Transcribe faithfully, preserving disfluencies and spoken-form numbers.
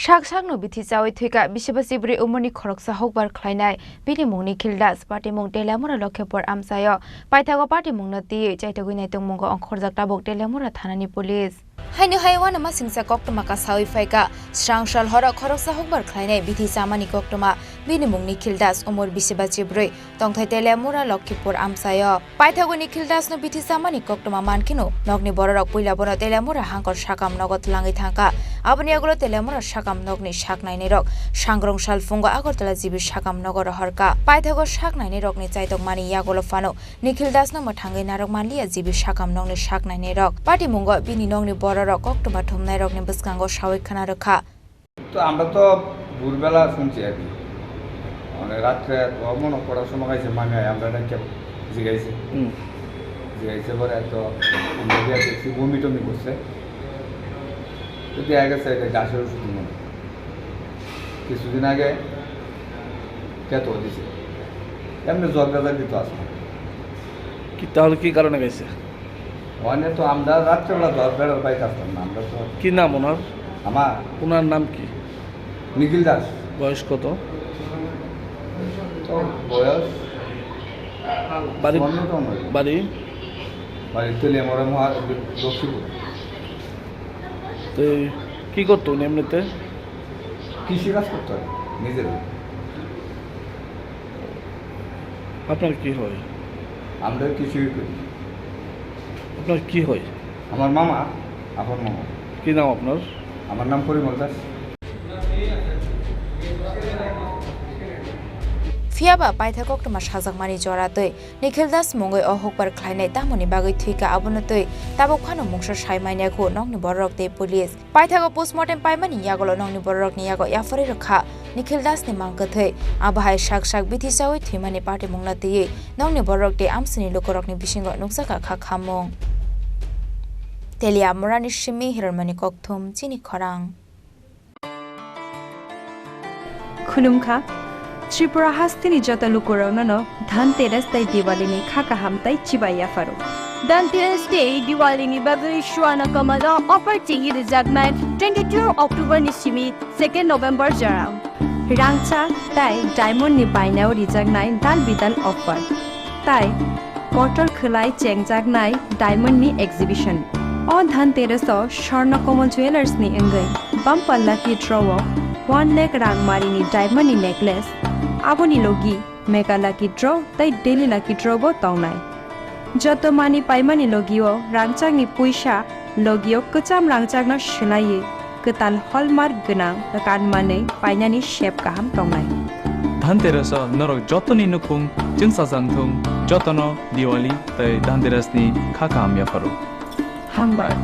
Sak sakno bithi chawi thwikha bisiba chibrwi umorni khoroksa hukbar khlainai, bini mung Nikhil Das, patimung Teliamura Lokhipur amchaio. Paithago patimungno twiwi chaitogwi naitongmungo ongkhorjak tabuk Teliamura thanani police. Haino hai uanama singcha koktwma kasawi phaikha. Srang sal horo khoroksa hukbar khlainai bithi chamani koktwma, bini mung Nikhil Das, umor bisiba chibrwi, tongthai Teliamura Lokhipur amchaio. Paithago Nikhil Dasno bithi chamani koktwma mankheno, nokni bororok puila bono Teliamura hangkor sakam nogo twlangwi thangkha. Aboni yagulo Teliamura sakam nokni sak nainairok sangrong sal phungo Agartala G B sakam nogo rohorkha. Paithago sak nainairokni chaitokmani yagulo phano Nikhil Dasno mwthangwi narwk manliya G B sakam nokni sak nainairok. Patimungo bini nokni bororok koktwma thumnairokni bwskango sawi khna rwkha. তো আমরা তো ভোরবেলা শুনছি আর কি, মানে রাত্রে তো মনে করার সময় খাইছে, মামি আয় আমরা এটা কেউ জিগাইছে। হুম। জিগাইছে পরে তো আমরা গিয়ে দেখছি বমি টমি করছে। তো দেখা গেছে এটা গ্যাসের ওষুধ মনে হয়। কিছুদিন আগে কেতো দিছে, এমনি জ্বর গাজা দিত আসে। কি, তাহলে কি কারণে গেছে? ওখানে তো আমরা রাত্রেবেলা দশ বেড়ার বাইক আসতাম না, আমরা তো কি নাম ওনার? আমার? ওনার নাম কি? নিখিল দাস। বয়স কত? তো বয়স বাড়ি? চুয়ান্ন তো নয়। বাড়ি? বাড়ি তেলিয়ামুড়া মহা-, লক্ষ্মীপুর। তো কি করতো উনি এমনিতে? কৃষি কাজ করতো আর কি, নিজের। আপনার কি হয়? আমরা কিছুই করি। আপনার কি হয়? আমার মামা, আপন মামা। কি নাম আপনার? আমার নাম পরিমল Das. Phiyaba paithak koktwma sajakmani jora twi Nikhil Das mungwi o hukbar khlainai tamoni bagwi thwikha abono twi tabuk phano mungsa sai manya khu nokni bororok tei police. Paithago postmortem paimani yagulo nokni bororokni yago yapharwi rwkha Nikhil Dasni mang kwthwi. Abo hai sak sak bithi chawi thwimani patimungno twiwi nokni bororok tei amsini lukurokni bisingo nukjakha kha khamung. Teliamurani simi Hiromani kokthum chini khorang. Khulumkha, Tripura hasteni joto lukurokno no Dhanteras tei Diwali ni kha kaham tei chibai yapharo. Dhanteras tei Diwali ni bagwi Swarna Kamal o offer twiwi rwjaknai twenty-two October ni simi second November jora. Rangchak tei diamond ni bainao rijaknai dal bidal offer. Tai kotor khwlai chengjaknai diamond ni exhibition. O Dhanteras o Swarna Kamal Jewellers ni wngwi bumper lucky draw o one lakh rang mari ni diamond ni necklace, aboni logi mega lucky draw tei daily lucky draw bo tongnai. Joto mani paimani logi o rangchak ni puisa logi o kwcham rangchak no swlaiwi kwtal hallmark gwnang kan manwi painani sep kaham tongnai. Dhanteras o norok jotoni nukhung chwngsajak thung, jotono Diwali tei Dhanteras ni kha kaham yapharo. Hambai.